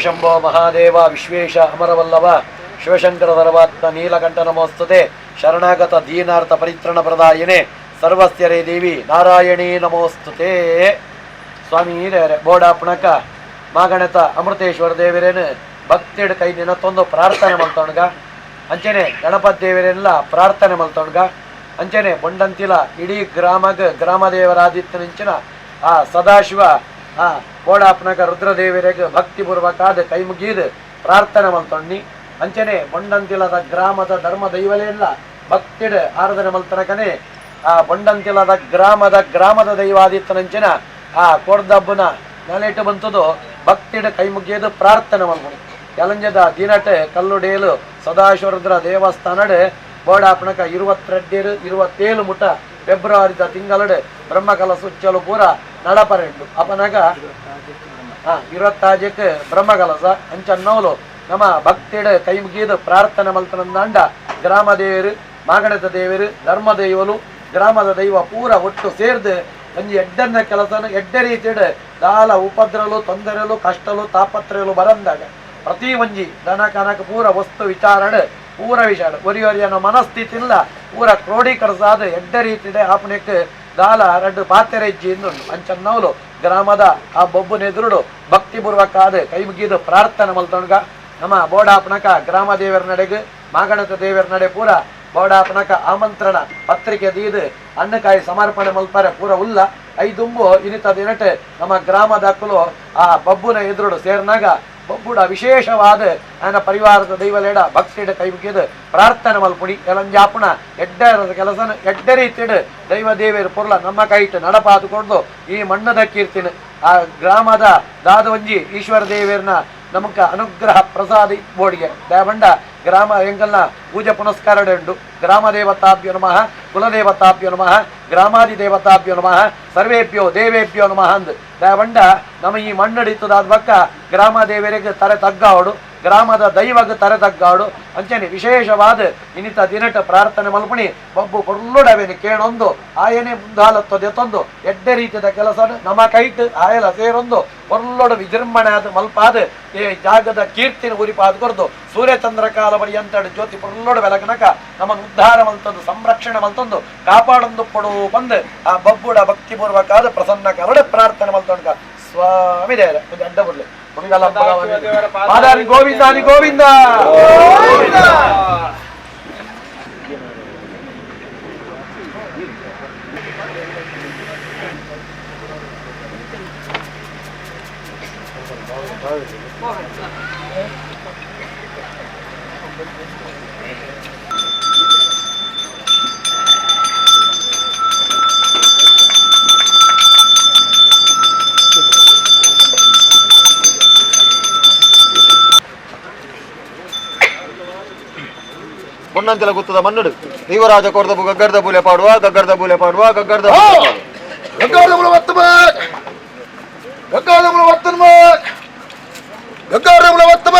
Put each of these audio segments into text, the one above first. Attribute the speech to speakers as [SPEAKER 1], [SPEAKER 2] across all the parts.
[SPEAKER 1] Shambho Mahadeva Vishwesha ಅಮರವಲ್ಲವ Shivashankara ಸರ್ವಾತ್ಮ Neelakantha ನಮೋಸ್ತುತೆ ಶರಣಾಗತ ದೀನಾರ್ಥ ಪರಿತ್ರಣ ಪ್ರದಾಯಿನೇ ಸರ್ವಸ್ಯರೇ ದೇವಿ ನಾರಾಯಣೀ ನಮೋಸ್ತುತೆ. ಸ್ವಾಮಿ ಬೋಡಾಪಣಕ ಮಾಗಣತ ಅಮೃತೇಶ್ವರ ದೇವರೇನು ಭಕ್ತಿಡ್ ಕೈ ನಿನತ್ತೊಂದು ಪ್ರಾರ್ಥನೆ ಮಲ್ತೊಣ್ಗ ಅಂಚನೆ ಗಣಪತಿ ದೇವರೆಲ್ಲ ಪ್ರಾರ್ಥನೆ ಮಲ್ತೊಣ್ಗ ಅಂಚನೆ ಬೊಂಡಂತಿಲ ಇಡೀ ಗ್ರಾಮಗ ಗ್ರಾಮದೇವರಾದಿತ್ಯನಿಂಚಿನ ಆ ಸದಾಶಿವ ಆ ಬೋಡಾಪನಕ ರುದ್ರದೇವರಿಗೆ ಭಕ್ತಿಪೂರ್ವಕಾದ ಕೈ ಮುಗೀದು ಪ್ರಾರ್ಥನೆ ಮಲ್ತೊಣ್ಣಿ ಅಂಚನೆ ಬೊಂಡಂತಿಲದ ಗ್ರಾಮದ ಧರ್ಮ ದೈವಲೆಲ್ಲ ಭಕ್ತಿಡ್ ಆರಾಧನೆ ಮಲ್ತನಕನೆ ಆ ಬೊಂಡಂತಿಲದ ಗ್ರಾಮದ ಗ್ರಾಮದ ದೈವಾದಿತ್ಯನಂಚಿನ ಆ ಕೋರ್ದಬ್ಬನ ನೆಲೆಟು ಬಂತದು ಭಕ್ತಿಡ್ ಕೈ ಮುಗಿಯೋದು ಪ್ರಾರ್ಥನೆ ಮಲ್ಪುಣಿ ಯಲಂಜದ ದಿನಟೆ ಕಲ್ಲುಡೇಲು ಸದಾಶಿವರುದ್ರ ದೇವಸ್ಥಾನಡ್ ಬೋಡಾಪಣಕ 22 27 ಮುಟ ಫೆಬ್ರವರಿದ ತಿಂಗಳಡೆ ಬ್ರಹ್ಮಕಲಶ ಉಚ್ಚಲು ಪೂರ ನಡಪರೆಂಡು ಅಪನಗ 26ಕ್ಕೆ ಬ್ರಹ್ಮಕಲಸ ಅಂಚನ್ನೋಲು ನಮ್ಮ ಭಕ್ತಿಡ್ ಕೈ ಮುಗಿದು ಪ್ರಾರ್ಥನೆ ಮಲ್ತನಂದಾಂಡ ಗ್ರಾಮ ದೇವರು ಮಾಗಣತ ದೇವರು ಧರ್ಮದೈವಲು ಗ್ರಾಮದ ದೈವ ಪೂರ ಒಟ್ಟು ಸೇರ್ದು ಒಂಜಿ ಎಡ್ಡನ್ನ ಕೆಲಸನ ಎಡ್ಡೆ ರೀತಿಡ್ ದಾಲ ಉಪದ್ರಲು ತೊಂದರೆಲು ಕಷ್ಟಲು ತಾಪತ್ರೆಲು ಬರಂದಾಗ ಪ್ರತಿ ಒಂಜಿ ದನ ಕನಕ ಪೂರ ವಸ್ತು ವಿಚಾರಣೆ ಪೂರ ವಿಚಾರ ಒರಿ ಒರಿಯನ ಮನಸ್ಥಿತಿಲ್ಲ ಪೂರ ಕ್ರೋಢೀಕರಿಸಾದ ಎಡ್ಡೆ ರೀತಿಡೆ ಆಪಣಕ್ಕೆ ದಾಲ ರಡ್ಡು ಪಾತೆರೆಜ್ಜಿ ಇಂದುಂಡು ಅಂಚನ್ನವಲು ಗ್ರಾಮದ ಆ ಬೊಬ್ಬುನೆದುರುಡು ಭಕ್ತಿಪೂರ್ವಕ ಆದ ಕೈ ಮುಗಿದು ಪ್ರಾರ್ಥನೆ ಮಲ್ತೊಣ್ಗ ನಮ್ಮ ಬೋಡಾಪಣಕ ಗ್ರಾಮ ದೇವರ ನಡೆಗೆ ಮಾಗಣತ ದೇವರ ನಡೆ ಪೂರ ಬೋಡಾಪಣಕ ಆಮಂತ್ರಣ ಪತ್ರಿಕೆ ದೀದು ಅಣ್ಣಕಾಯಿ ಸಮರ್ಪಣೆ ಮಲ್ಪಾರೆ ಪೂರ ಉಲ್ಲ ಐದುಂಬು ಇನಿತ ದಿನಟೆ ನಮ್ಮ ಗ್ರಾಮದಾಕಲು ಆ ಬಬ್ಬುನ ಎದುರುಡು ಸೇರ್ನಾಗ ಬಬ್ಬುಡ ವಿಶೇಷವಾದ ಆನ ಪರಿವಾರದ ದೈವಲೇಡ ಭಕ್ತಿಡ ಕೈ ಮುಗಿದು ಪ್ರಾರ್ಥನೆ ಮಲ್ಪುಡಿ ಎಲಂಜಾಪುಣ ಎಡ್ಡ ಕೆಲಸನ ಎಡ್ಡೆ ರೀತಿಡ್ ದೈವ ದೇವಿಯರು ಪೊರ್ಲ ನಮ್ಮ ಕೈಟ್ ನಡಪಾದುಕೊಂಡು ಈ ಮಣ್ಣದ ಕೀರ್ತಿನ ಆ ಗ್ರಾಮದ ದಾದವಂಜಿ ಈಶ್ವರ ದೇವಿಯರ್ನ ನಮಕ ಅನುಗ್ರಹ ಪ್ರಸಾದ ಬೋಡಿಗೆ ದಯಬಂಡ ಗ್ರಾಮ ಎಂಗಲ್ನ ಪೂಜೆ ಪುನಸ್ಕಾರ ಉಂಡು. ಗ್ರಾಮ ದೇವತಾಭ್ಯೋ ನಮಃ, ಕುಲದೇವತಾಭ್ಯೋ ನಮಃ, ಗ್ರಾಮಾದಿ ದೇವತಾಭ್ಯೋ ನಮಃ, ಸರ್ವೇಭ್ಯೋ ದೇವೇಭ್ಯೋ ನಮಃ ಅಂದ್ ದಯಬಂಡ ನಮ್ಮ ಈ ಮಣ್ಣಡಿತದಾದ ಬಕ್ಕ ಗ್ರಾಮ ದೇವರಿಗೆ ತರೆ ತಗ್ಗಾವಡು, ಗ್ರಾಮದ ದೈವಗ ತರೆ ತಗ್ಗಾಡು ಅಂಚನೆ ವಿಶೇಷವಾದ ಇನ್ನಿತ ದಿನಟ ಪ್ರಾರ್ಥನೆ ಮಲ್ಪಣಿ ಬಬ್ಬು ಪೊರ್ಲುಡವೇನು ಕೇಳೊಂದು ಆಯನೇ ಮುಂದಾಲತ್ತೊದೆತ್ತೊಂದು ಎಡ್ಡೆ ರೀತಿಯ ಕೆಲಸ ನಮ್ಮ ಕೈಟ್ ಆಯಲ ಸೇರೊಂದು ಪೊರ್ಲೊಡು ವಿಜೃಂಭಣೆ ಆದ ಮಲ್ಪಾದ ಈ ಜಾಗದ ಕೀರ್ತಿನ ಉರಿಪಾದ ಕೊರ್ದು ಸೂರ್ಯಚಂದ್ರ ಕಾಲ ಪರ್ಯಂತಡು ಜ್ಯೋತಿ ಪೊರ್ಲೊಡು ಬೆಲಕನಕ ನಮ್ಮನ್ನು ಉದ್ಧಾರ ಮಲ್ತೊಂದು ಸಂರಕ್ಷಣೆ ಮಲ್ತೊಂದು ಕಾಪಾಡೊಂದು ಪೊಡು ಬಂದು ಆ ಬಬ್ಬುಡ ಭಕ್ತಿಪೂರ್ವಕ ಆದ ಪ್ರಸನ್ನ ಕರಡೆ ಪ್ರಾರ್ಥನೆ ಮಲ್ತೊಂಡ ಸ್ವಾಮಿ ದೇವರ ಒಂದು ಅಡ್ಡ ಬರ್ಲಿ ಮಾದಾನಿ ಗೋವಿಂದಾನಿ ಗೋವಿಂದ.
[SPEAKER 2] ಪೊನ್ನಂತೆಲ ಗುತ್ತದ ಮಣ್ಣುಡು ದೇವರಾಜ ಕೊರ್ದಬು ಗಗ್ಗರ್ದ ಬೂಲೆ ಪಾಡುವ ಗಗ್ಗರ್ದ ಬೂಲೆ ಪಾಡುವ ಗಗ್ಗರ್ದ
[SPEAKER 3] ಗಗ್ಗರ್ದ ಬೂಲೆ ಒತ್ತುಮ ಗಗ್ಗರ್ದ ಬೂಲೆ ಒತ್ತುಮ ಗಗ್ಗರ್ದ ಬೂಲೆ ಒತ್ತುಮ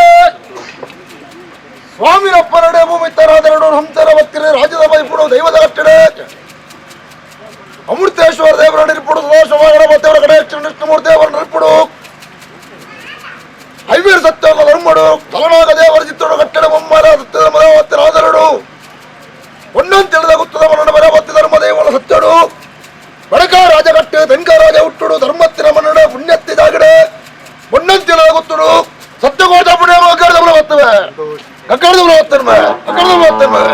[SPEAKER 3] ಸ್ವಾಮಿನಪ್ಪ ನಡೆ ಭೂಮಿ ತರಾದರಡು ಹಂಸರ ಬತ್ತಿರ ರಾಜ್ಯದ ಬೈಪುಡು ದೈವದ ಕಟ್ಟಡೆ ಅಮೃತೇಶ್ವರ ದೇವರ ನಿರ್ಪುಡು ಸದಾಶಿವ ಗಣಪತಿಯವರ ಕಡೆ ವಿಷ್ಣುಮೂರ್ತಿ ದೇವರ ನಿರ್ಪುಡು ಐವೀರ್ ಸತ್ಯೋಗ ಧರ್ಮಡು ತಲನಾಗ ದೇವರ ಚಿತ್ರಡು ಕಟ್ಟಡ ಬೊಮ್ಮಲ ಸತ್ಯದ ಮದವತ್ತಿರಾದರಡು ಒನ್ನೊಂದು ತಿಳಿದ ಗುತ್ತದ ಮರಣ ಬರವತ್ತಿ ಧರ್ಮ ದೇವನ ಸತ್ಯಡು ಬಡಕ ರಾಜ ಕಟ್ಟು ತೆಂಕ ರಾಜ ಹುಟ್ಟುಡು ಧರ್ಮತ್ತಿನ ಮನ್ನಡ ಪುಣ್ಯತ್ತಿ ಜಾಗಡೆ ಒನ್ನೊಂದು ತಿಳಿದ ಗುತ್ತುಡು ಸತ್ಯಗೋಟ ಪುಣ್ಯ ಗಗ್ಗರದ ಒತ್ತುವೆ ಗಗ್ಗರದ ಒತ್ತನ್ಮೆ ಗಗ್ಗರದ ಒತ್ತನ್ಮೆ.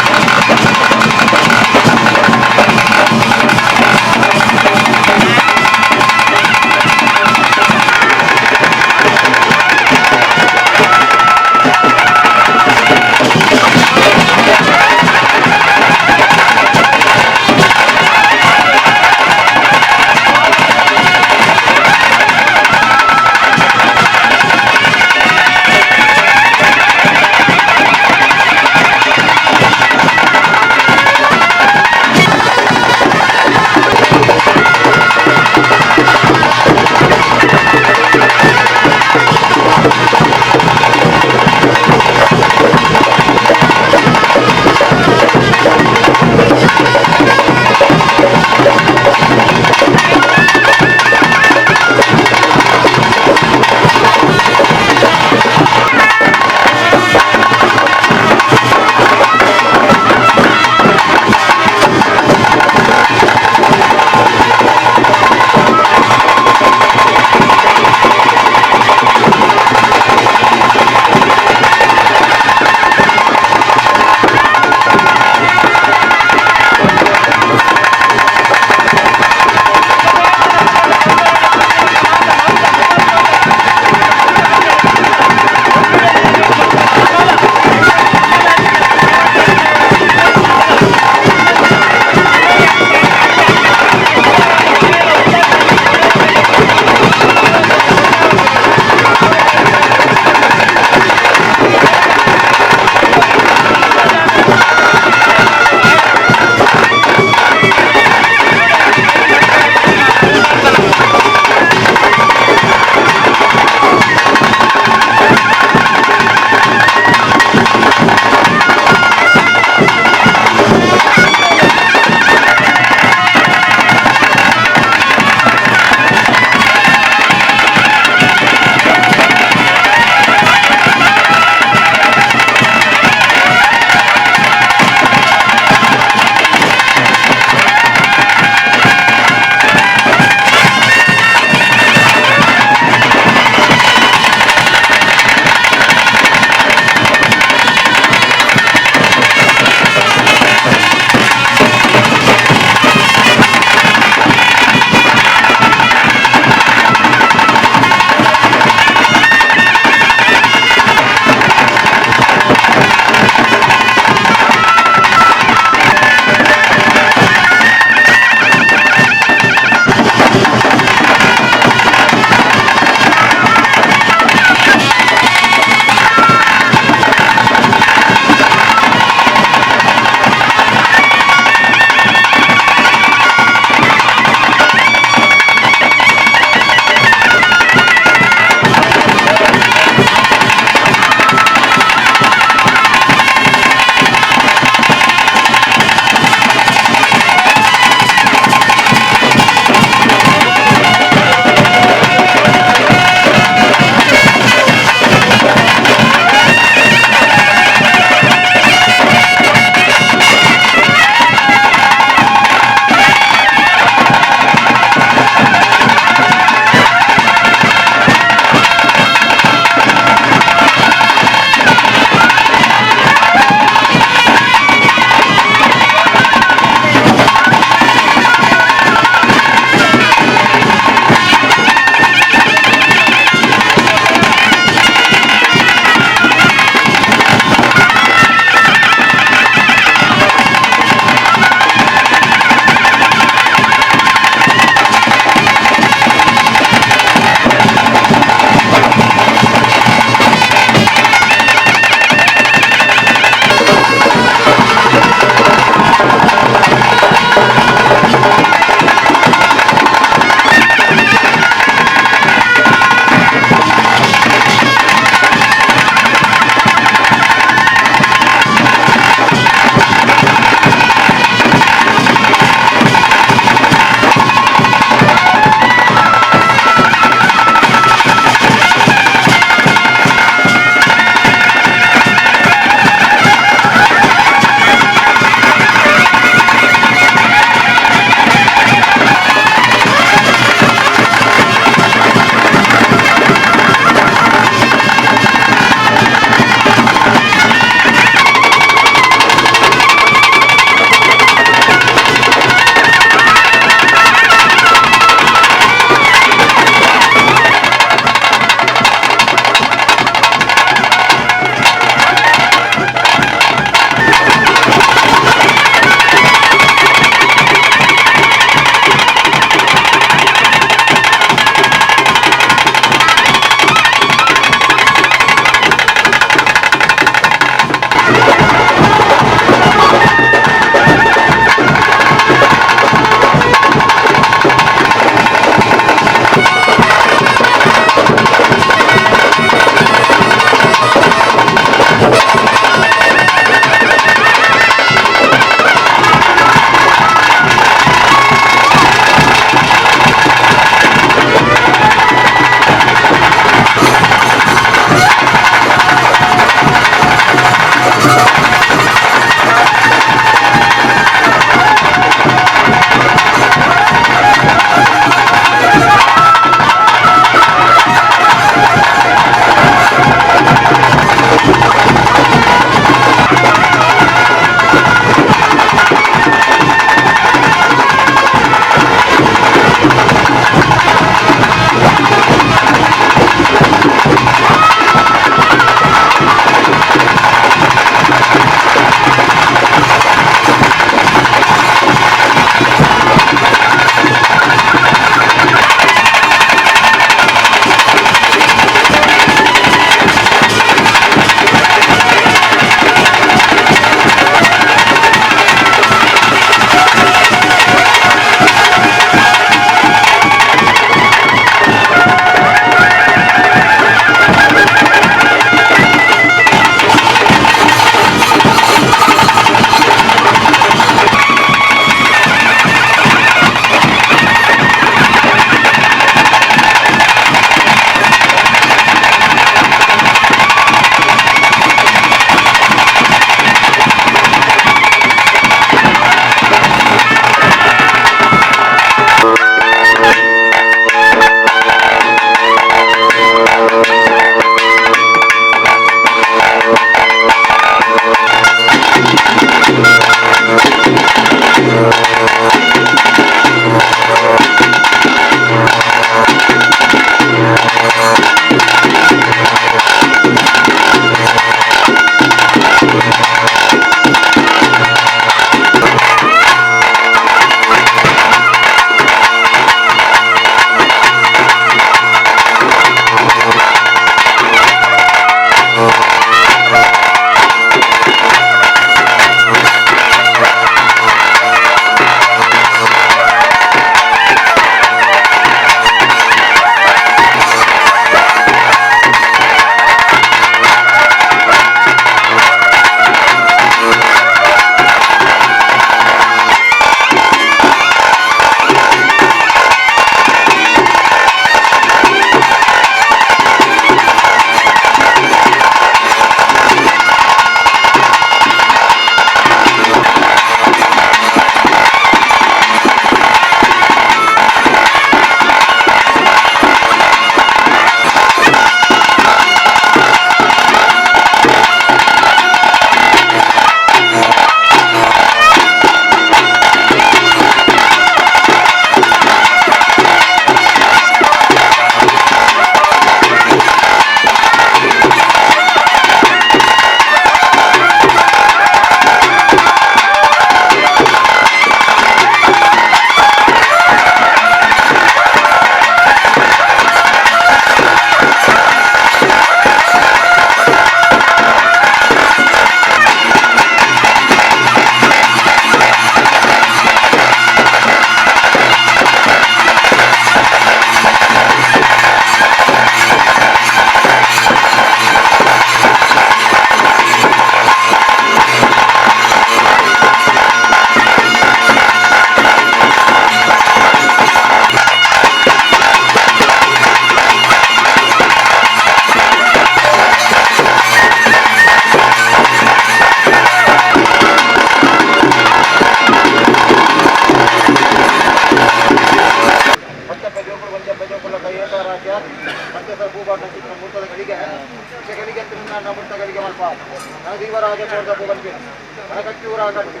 [SPEAKER 2] ಮನಕಚ್ಚೂರ ಕಟ್ಟು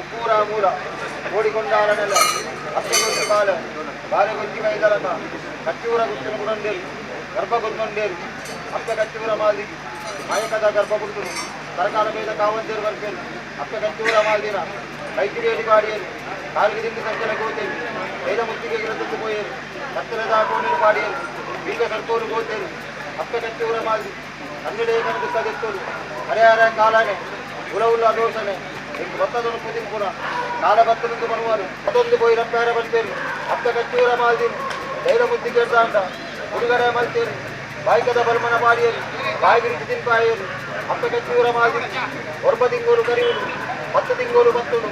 [SPEAKER 2] ಉಪ್ಪೂರ ಮೂಲ ಕೋಡಿಕೊಂಡಾರ ನೆಲ ಅಪ್ಪೆಗೊಂಜಿ ಬಾಲೆ ಬಾಲೆಗೊಂಜಿ ಕೈದಲಕ ಕಚ್ಚೂರ ಗುತ್ತಿನ ಗುಡಂಡೇರು ಗರ್ಭ ಗುಂದೊಂಡೇರು ಅಪ್ಪೆ ಕಚ್ಚೂರ ಮಾಲ್ದಿಗೆ ಮಾಯಕದ ಗರ್ಭ ಗುಡ್ತುನು ಸರಕಾರ ಬೇದ ಕಾವಂದೇರು ಬರ್ಪೇರು ಅಪ್ಪೆ ಕಚ್ಚೂರ ಮಾಲ್ದಿನ ಕೈಕಿರಿಯಡಿ ಪಾಡಿಯರು ಕಾಲಿಗೆ ದಿಂಡು ಸಂಚಲ ಗೋತೇರು ಕೈದ ಮುತ್ತಿಗೆ ಗಿರತದ್ದು ಪೋಯೇರು ಕತ್ತಲದ ಕೋಣೆರು ಪಾಡಿಯರು ಬೀಗ ಸರ್ಕೋರು ಗೋತೇರು ಅಪ್ಪೆ ಕಚ್ಚೂರ ಮಾಲ್ದಿ ಕನ್ನಡ ಕನದು ಸದೆತ್ತೋರು ಹರಿಹರ ಕಾಲಾನೆ ಉಲವುಲ್ಲ ದೋಸನೆ ಇಂಕ್ ಬತ್ತದನು ಪುದಿಂಪುನ ಕಾಲ ಬತ್ತದಂದು ಬನುವರು ಮತ್ತೊಂದು ಪೋಯಿ ರಪ್ಪಾರ ಬರ್ಪೇರು ಅಪ್ಪೆ ಕಚ್ಚೂರ ಮಾಲ್ದಿನ ದೈವ ಮುದ್ದಿ ಕೇಳ್ದಾಂಡ ಹುಡುಗರೆ ಮಲ್ತೇರು ಬಾಯ್ಕದ ಬಲ್ಮನ ಪಾಡಿಯರು ಬಾಯಿ ಬಿರಿಸಿ ತಿನ್ಪಾಯರು ಅಪ್ಪೆ ಕಚ್ಚೂರ ಮಾಲ್ದಿನ ಒರ್ಬ ತಿಂಗೋಲು ಕರಿಯುಡು 10 ತಿಂಗೋಲು ಬತ್ತುಡು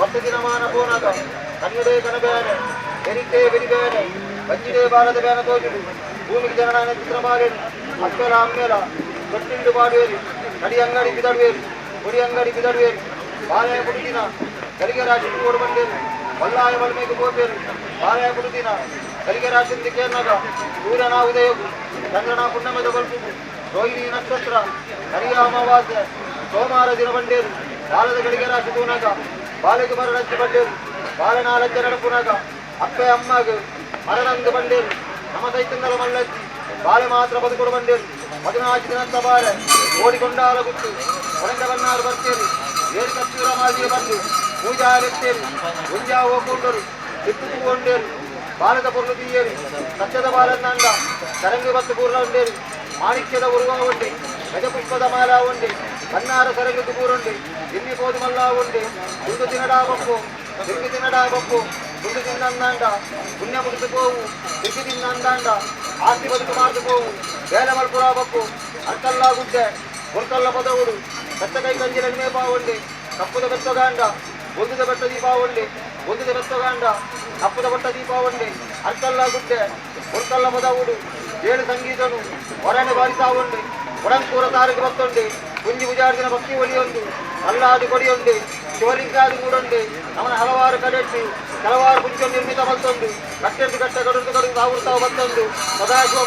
[SPEAKER 2] 10 ದಿನಮಾನ ಪೋನಾಗ ಕನ್ನಡೇ ಕನಬೇನೆ ಬೆರಿತೇ ಬೆರಿಬೇನೆ ಬಂಜಿಡೇ ಬಾರದ ಬೇನ ತೋಜುಡು ಭೂಮಿಗೆ ಜನನ ಚಿತ್ರ ಬಾರೇನು ಅಪ್ಪೆಲ ಅಮ್ಮೇಲ ತೊಟ್ಟಿಂಡು ಪಾಡುವೇರು ಕಡಿ ಅಂಗಡಿ ಬಿದಡುವೇರು ಕೊಡಿ ಅಂಗಡಿ ಬಿದಡುವೇರು ಬಾಳೆಯ ಕುಡುದಿನ ಗಲಿಗೆ ರಾಶಿ ಓಡು ಬಂಡೇರು ವಲ್ಲಾಯ ವಲ್ಮೇಗೆ ಗೋಪೇರು ಬಾಳೆಯ ಕುಡುದಿನ ಗಲಿಗೆ ರಾಶಿಂದ ಕೇರ್ನಗ ಸೂರ್ಯನ ಉದಯಗು ಚಂದ್ರನ ಪುಣ್ಯಮದ ಬಲ್ಪುಗು ರೋಹಿಣಿ ನಕ್ಷತ್ರ ಹರಿಯ ಅಮಾವಾಸ್ಯೆ ಸೋಮವಾರ ದಿನ ಬಂಡೇರು ಬಾಲದ ಗಡಿಗೆ ರಾಶಿ ತೂನಗ ಬಾಲೆಗೆ ಮರಣಚ್ಚಿ ಬಂಡೇರು ಬಾಲನ ಲಜ್ಜೆ ನಡಪುನಗ ಅಪ್ಪೆ ಅಮ್ಮಗ ಮರಣಂದು ಬಂಡೇರು ನಮ ಸೈತಂದಲ ಮಲ್ಲಜ್ಜಿ ಬಾಲೆ ಮಾತ್ರ ಬದುಕೊಡು ಬಂಡೇರು 14 ದಿನಂತ ಬಾಳೆ ಓಡಿಕೊಂಡಾಲ ಗುತ್ತು ಒಣಗ ಬನ್ನಾರು ಬರ್ತೇರು ಏರು ಕಚ್ಚೂರ ಮಾದಿಯ ಬಂದು ಪೂಜಾ ಲೆತ್ತೇರು ಗುಂಜಾ ಹೋಗೊಂಡರು ತಿತ್ತು ತೂಗೊಂಡೇರು ಬಾಲದ ಪೊರ್ಲು ತೀಯೇರು ಸತ್ಯದ ಬಾಲನ್ನಂಡ ಸರಂಗಿ ಬತ್ತು ಪೂರ್ಣ ಉಂಡೇರು ಮಾಣಿಕ್ಯದ ಉರುವ ಉಂಡೆ ಗಜಪುಷ್ಪದ ಮಾಲ ಉಂಡೆ ಬನ್ನಾರ ಸರಂಗಿ ಪೂರುಂಡೆ ಇಲ್ಲಿ ಪೋದು ಮಲ್ಲ ಉಂಡೆ ದುಂದು ತಿನ್ನಡಾ ಬಪ್ಪು ತಿರುಗಿ ತಿನ್ನಡಾ ಬಪ್ಪು ದುಂದು ತಿನ್ನಂದಾಂಡ ಪುಣ್ಯ ಮುಗಿದು ಪೋವು ತಿರುಗಿ ತಿನ್ನಂದಾಂಡ ಆಸ್ತಿ ಬದುಕು ಮಾರ್ದು ಪೋವು ಬೇಲೆ ಮಲ್ಪುರ ಬಪ್ಪು ಅರ್ಕಲ್ಲ ಗುಡ್ಡೆ ಗುರ್ಕಲ್ಲ ಪದವುಡು ಬೆತ್ತ ಕೈ ಕಂಜಿಲ ಪಾವುಂಡೆ ಕಪ್ಪುದ ಬೆತ್ತಗಾಂಡ ಬೊಂದುದ ಬೆಟ್ಟ ದೀಪಾವಳಿ ಬೊಂದುದ ಬೆತ್ತಗಾಂಡ ಕಪ್ಪುದ ಬೆಟ್ಟ ದೀಪಾವಳಿ ಅರ್ಕಲ್ಲ ಗುಡ್ಡೆ ಗುರ್ಕಲ್ಲ ಪದವುಡು ಏಳು ಸಂಗೀತನು ಹೊರಣೆ ಬಾರಿಸಾವುಂಡೆ ಒಡಂಕೂರ ತಾರಕ ಭಕ್ತುಂಡೆ ಕುಂಜಿ ಪೂಜಾರ್ಜನ ಭಕ್ತಿ ಒಲಿಯೊಂದು ಅಲ್ಲಾದಿ ಕೊಡಿಯೊಂಡೆ ಶಿವಲಿಂಗಾದಿ ಮೂಡೊಂಡೆ ಅವನ ಹಲವಾರು ಕಡೆಟ್ಟಿ ಕೆಲವಾರು ಕುಂಚ ನಿರ್ಮಿತ ಬರ್ತೊಂದು ಕಟ್ಟೆದ್ದು ಕಟ್ಟ ಕಡುದು ಕಡು ತಾವು ಬರ್ತೊಂದು ಸದಾಶಿವ.